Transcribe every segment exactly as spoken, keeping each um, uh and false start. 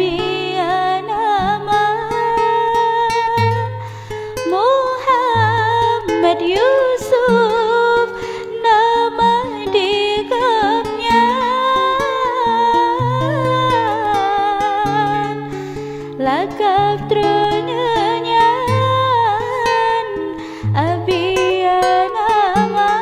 Bia nama Muhammad Yusuf, nama di gobnyan, lakab droeneuh nyan Abi Anama.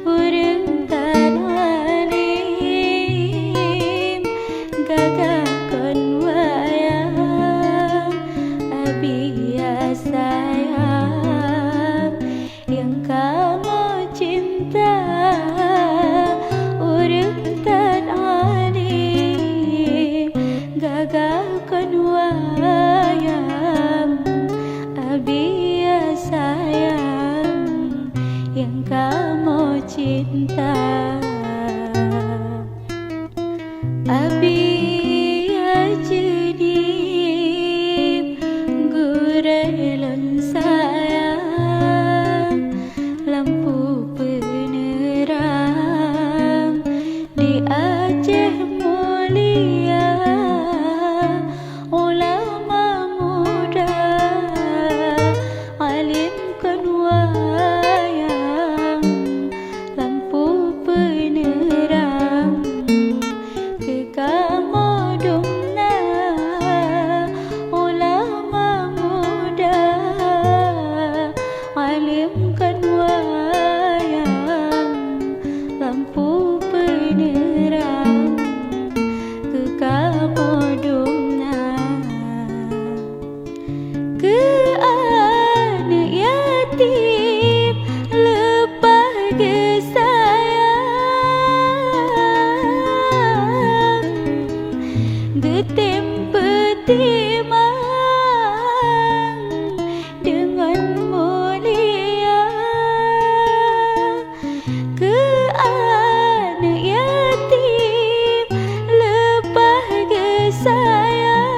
Ureuëng tan alim, gagah kon wayang, Abi Sayang nyang kamoe cinta. Ureuëng tan alim, gagah kon wayang, Abi Sayang nyang kamoe cinta. Abi Jeunieb, gurée lôn sayang, lampu peuneurang di Aceh mulia. Ulama muda, alim kon wayang, lampu peuneurang keu kamoe dum na. Ulama muda, alim kon wayang, lampu peuneurang keu kamoe dum na. Keu aneuëk yatim leupah geusayang, geutem peutimang deungon mulia. Keu aneuëk yatim leupah geusayang,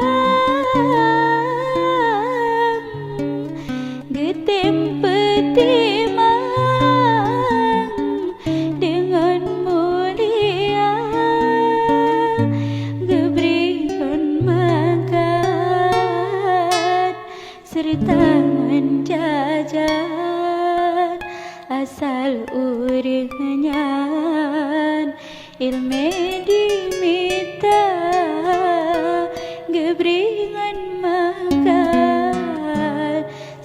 geutem peutimang deungon mulia, geubri ngon mangkat seureuta ngon jajan. Asal ureuëng nyan iéleumé dimita, geubri ngon mangkat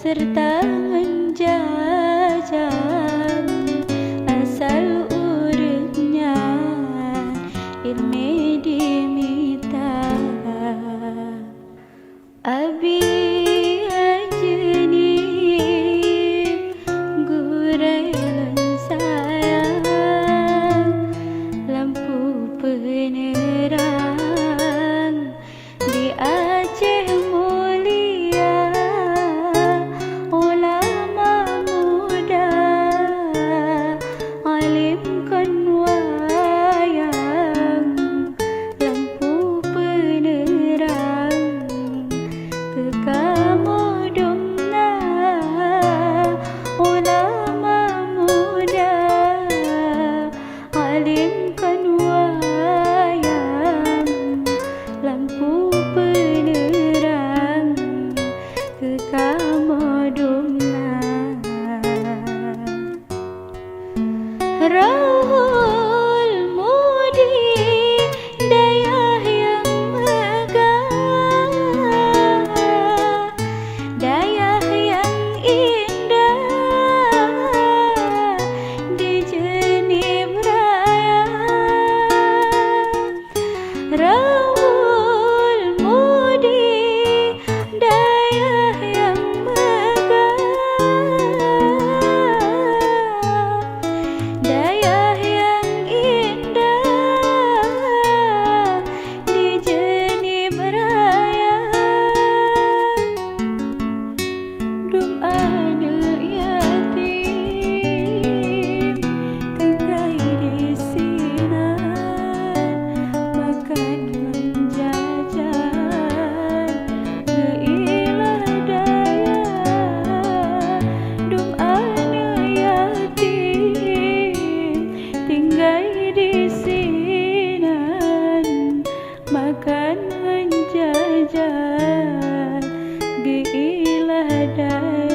seureuta ngon jajan. Asal ureuëng nyan iéleumé dimita. Abi Jeunieb, gurée lôn sayang, lampu peuneurang di Aceh mulia. Ulama muda, alim kon wayang, lampu peuneurang keu kamoe dum na. Ulama muda, alim kon wayang, lampu peuneurang keu kamoe dum na. Rauhul Mudi, dayah nyang meugah, dayah nyang indah di Jeunieb Raya. Rauhul Makanan jajan geuilah dari